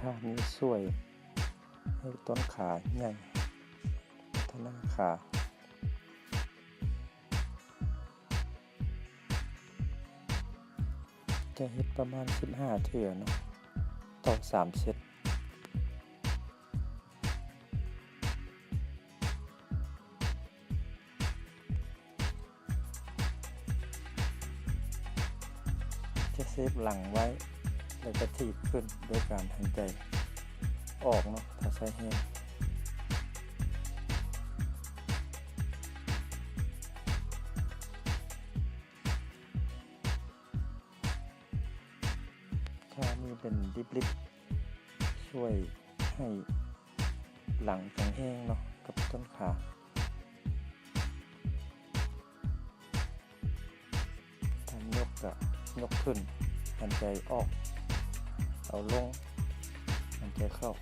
ທ່ານີ້ຊ່ວຍໃຫ້ຕົ້ນຂາໃຫຍ່ ພັດທະນາຂາ. ຈະເຮັດປະມານສິບຫ້າເທື່ອເນາະ ຕໍ່ສາມເຊັດ. ຈະເຊບຫຼັງໄວ້ ແລ້ວກະຖີບຂຶ້ນດ້ວຍການຫາຍໃຈອອກເນາະ ຖ້າໃຊ້ແຮງ. ທ່ານີ້ເປັນລິບໆ ຊ່ວຍໃຫ້ຫຼັງແຂງແຮງເນາະ ກັບຕົ້ນຂາ. ການຍົກກະຍົກຂຶ້ນ ຫາຍໃຈອອກ ເອົາລົງ ຫາຍໃຈເຂົ້າ.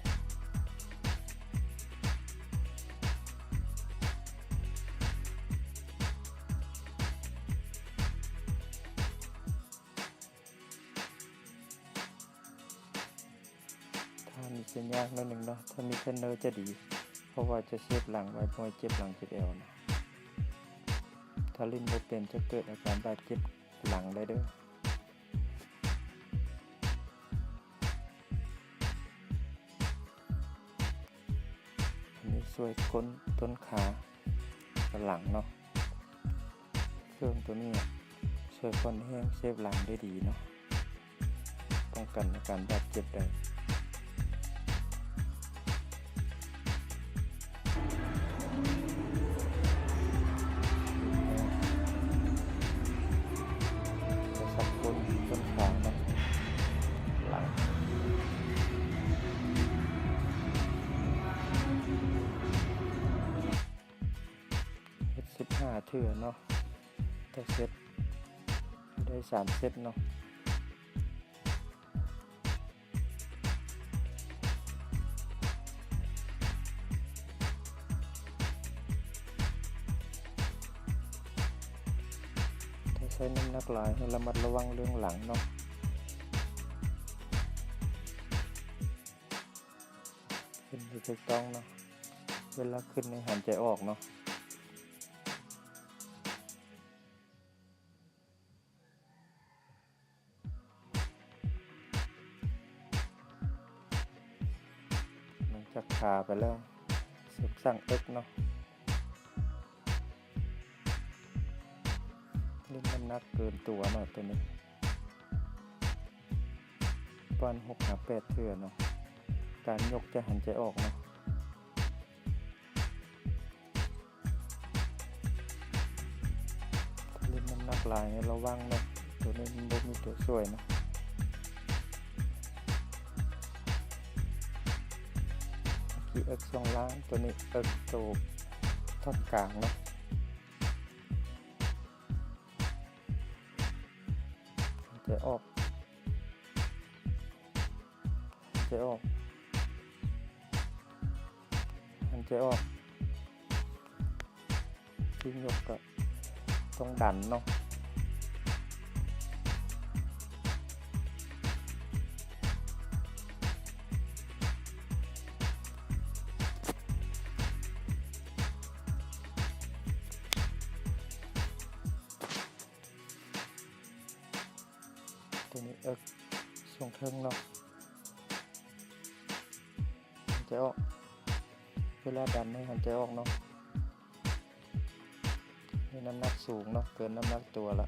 ທ່ານີ້ຈະຍາກໜ້ອຍໜຶ່ງເນາະ ຖ້າມີເທຣນເນີຈະດີ ເພາະວ່າຈະເຊບຫຼັງໄວ້ ບໍ່ໃຫ້ເຈັບຫຼັງເຈັບແອວນະ. ຖ້າຫຼິ້ນບໍ່ເປັນຈະເກີດອາການບາດເຈັບຫຼັງໄດ້ເດີ້. ອັນນີ້ຊ່ວຍກົ້ນ ຕົ້ນຂາ ກັບຫຼັງເນາະ. ເຄື່ອງໂຕນີ້ຊ່ວຍຜ່ອນແຮງເຊບຫຼັງໄດ້ດີເນາະ ປ້ອງກັນອາການບາດເຈັບໄດ້. ສັບກົ້ນ ຕົ້ນຂາເນາະ ຫຼັງ. ເຮັດສິບຫ້າເທື່ອເນາະ ຕໍ່ເຊັດ ໄດ້ສາມເຊັດເນາະ. ຖ້າໃຊ້ນ້ຳໜັກຫຼາຍໃຫ້ລະມັດລະວັງເລື່ອງຫຼັງເນາະ. ຂຶ້ນທີ່ຖືກຕ້ອງເນາະ ເວລາຂຶ້ນໃຫ້ຫາຍໃຈອອກເນາະ. ຫຼັງຈາກຂາໄປແລ້ວ ເສີມສ້າງເອິກເນາະ ເລ່ນນ້ຳໜັກເກີນຕົວເນາະ ໂຕນີ້ປະມານຫົກຫາແປດເທື່ອເນາະ ການຍົກຈະຫັນໃຈອອກເນາະ. ຫຼິ້ນນ້ຳໜັກຫຼາຍໃຫ້ລະວັງເນາະ ໂຕນີ້ມັນບໍ່ມີຕົວຊ່ວຍເນາະ. ເມື່ອກີ້ເອິກຊ່ວງລ່າງ ໂຕນີ້ເອິກໂຕທ່ອນກາງເນາະ. ຫາຍໃຈອອກ ຫາຍໃຈອອກ ຫາຍໃຈອອກ. ທີ່ຍົກກະຕ້ອງດັນເນາະ. ໂຕນີ້ເອິກຊ່ວງເທິງເນາະ ຫາຍໃຈອອກ ເວລາດັນໃຫ້ຫາຍໃຈອອກເນາະ. ມີນ້ຳໜັກສູງເນາະ ເກີນນ້ຳໜັກຕົວລະ.